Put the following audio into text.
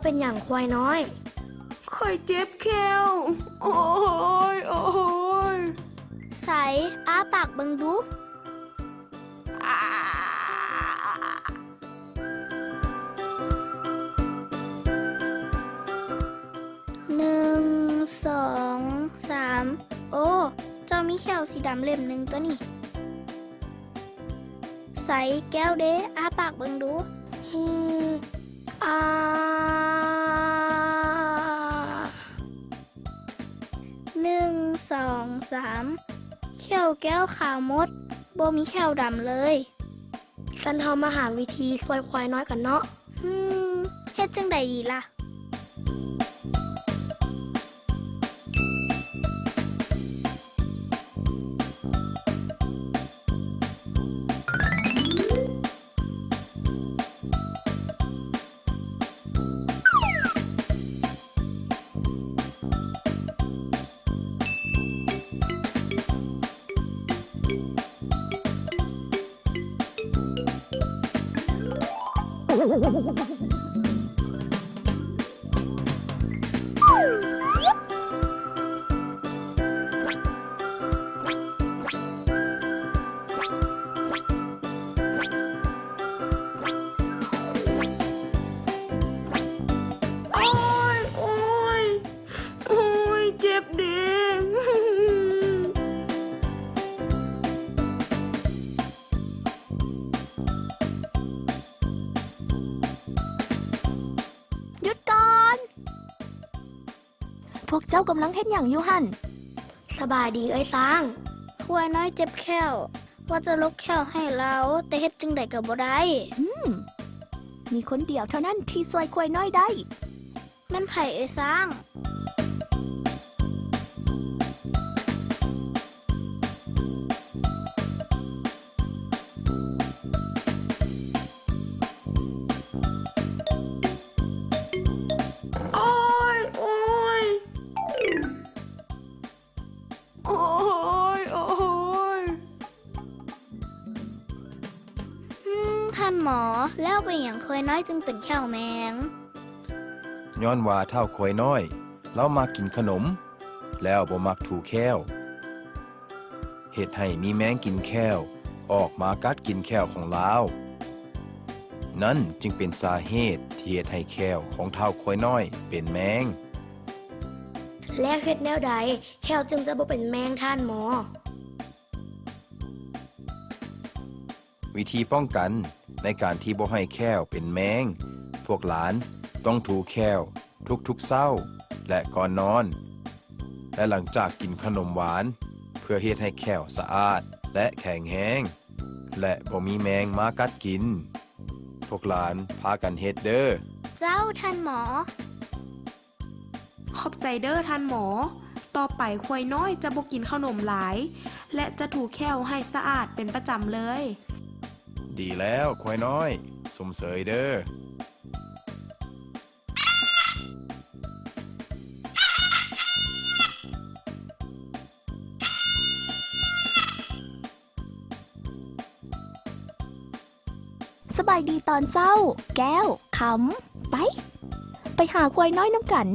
ເປັນຫຍັງຄວາຍນ້ອຍ? ຂ້ອຍເຈັບແຂ້ວ. ໂອ້ຍ ໂອ້ຍ. ໃສ ອ້າປາກເບິ່ງດູ. ໜຶ່ງ ສອງ ສາມ. ໂອ້ ເຈົ້າມີແຂ້ວສີດຳເຫຼັ້ມໜຶ່ງຕົວນີ້. ໃສ ແກ້ວເດ? ອ້າປາກເບິ່ງດູ. ອາ. ໜຶ່ງ ສອງ ສາມ. ແຂ້ວແກ້ວຂາວໝົດ, ບໍ່ມີແຂ້ວດຳເລີຍ. ຊັ້ນເຮົາມາຫາວິທີຊ່ວຍຄວາຍນ້ອຍກັນເນາະ. ອືມ, ເຮັດຈັ່ງໃດດີລະ? ໂອ້ຍ ໂອ້ຍ ໂອ້ຍ ເຈັບເດ. ຢຸດກ່ອນ! ພວກເຈົ້າກຳລັງເຮັດຫຍັງຢູ່ຫັ້ນ? ສະບາຍດີເອື້ອຍຊ້າງ. ຄວາຍນ້ອຍເຈັບແຂ້ວ, ວ່າຈະລົກແຂ້ວໃຫ້ລາວ, ແຕ່ເຮັດຈັ່ງໃດກໍບໍ່ໄດ້. ອືມ, ມີຄົນດຽວເທົ່ານັ້ນທີ່ຊ່ວຍຄວາຍນ້ອຍໄດ້. ແມ່ນໃຜເອື້ອຍຊ້າງ? ໂອ້ຍ ໂອ້ຍ ໂອ້ຍ ໂອ້ຍ. ອືມ, ທ່ານໝໍ, ແລ້ວເປັນຫຍັງຄວາຍນ້ອຍຈຶ່ງເປັນແຂ້ວແມງ? ຍ້ອນວ່າທ້າວຄວາຍນ້ອຍ ລາວມັກກິນຂະໜົມ ແລ້ວບໍ່ມັກຖູແຂ້ວ ເຮັດໃຫ້ມີແມງກິນແຂ້ວອອກມາກັດກິນແຂ້ວຂອງລາວ. ນັ້ນຈຶ່ງເປັນສາເຫດທີ່ເຮັດໃຫ້ແຂ້ວຂອງທ້າວຄວາຍນ້ອຍເປັນແມງ. ແລ້ວເຮັດແນວໃດແຂ້ວຈຶ່ງຈະບໍ່ເປັນແມງ, ທ່ານໝໍ? ວິທີປ້ອງກັນໃນການທີ່ບໍ່ໃຫ້ແຂ້ວເປັນແມງ, ພວກຫຼານຕ້ອງຖູແຂ້ວທຸກໆເຊົ້າ ແລະ ກ່ອນນອນ ແລະ ຫຼັງຈາກກິນຂະໜົມຫວານ ເພື່ອເຮັດໃຫ້ແຂ້ວສະອາດ ແລະ ແຂງແຮງ ແລະ ບໍ່ມີແມງມາກັດກິນ. ພວກຫຼານພາກັນເຮັດເດີ້. ເຈົ້າ, ທ່ານໝໍ. ຂອບໃຈເດີ້ທ່ານໝໍ. ຕໍ່ໄປຄວາຍນ້ອຍຈະບໍ່ກິນຂະໜົມຫຼາຍ ແລະ ຈະຖູແຂ້ວໃຫ້ສະອາດເປັນປະຈຳເລີຍ. ດີແລ້ວຄວາຍນ້ອຍ, ຊົມເຊີຍເດີ້. ສະບາຍດີຕອນເຊົ້າ, ແກ້ວ, ຄຳ. ໄປ, ໄປຫາຄວາຍນ້ອຍນຳກັນ.